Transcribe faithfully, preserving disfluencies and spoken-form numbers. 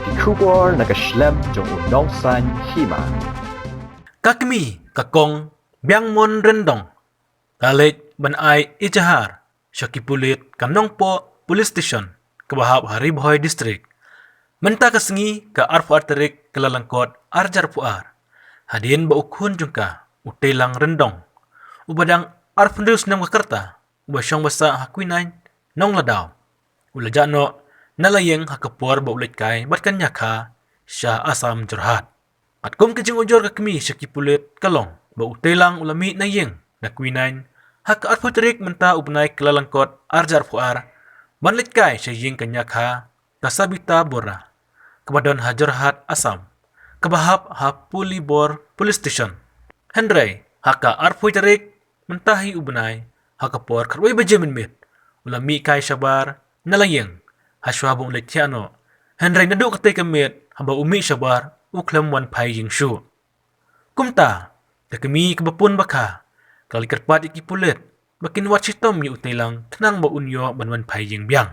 Ki khubor na ka shlem jong u nongsan hima. Ka kmie ka kong Biangmon Ryndong ka leit ban ai ijahar sha ki pulit ka Nongpoh Police Station kaba hap ha Ri Bhoi District mynta ka sngi ka arphew ar tarik Kyllalyngkot arhajar arphew ar, hadien ba u khun jong ka u Teilang Ryndong uba dang arphew hynriew snem ka rta uba shong ba sah ha Kwinain Nongladaw u la jah noh na la ïing ha ka por ba u leit kai bad ka Nia Kha sha Assam Jorhat. Katkum ka jingujor ka kmie sha ki pulit ka long ba u Teilang u la mih na ïing na Kwinain ha ka arphew tarik mynta u bnai Kyllalyngkot arhajar arphew ar ban leit kai sha ïing ka Nia Kha ka Sabita Bora kaba don ha Jorhat Assam kaba hap ha Pulibor Police Station. Hynrei ha ka arphew tarik mynta hi u bnai ha ka por khatwei baje mynmiet u la mih kai shabar na la ïing ha shuwa ba u leit thiah noh. Hynrei naduh katei ka miet haba u mih shabar u khlem wan phai ïing shuh. Kumta ka kmie kaba pun ba kha ka la kyrpad ïa ki pulit ba kin wad shitom ïa u Teilang khnang ba un ïoh ban wan phai ïing biang.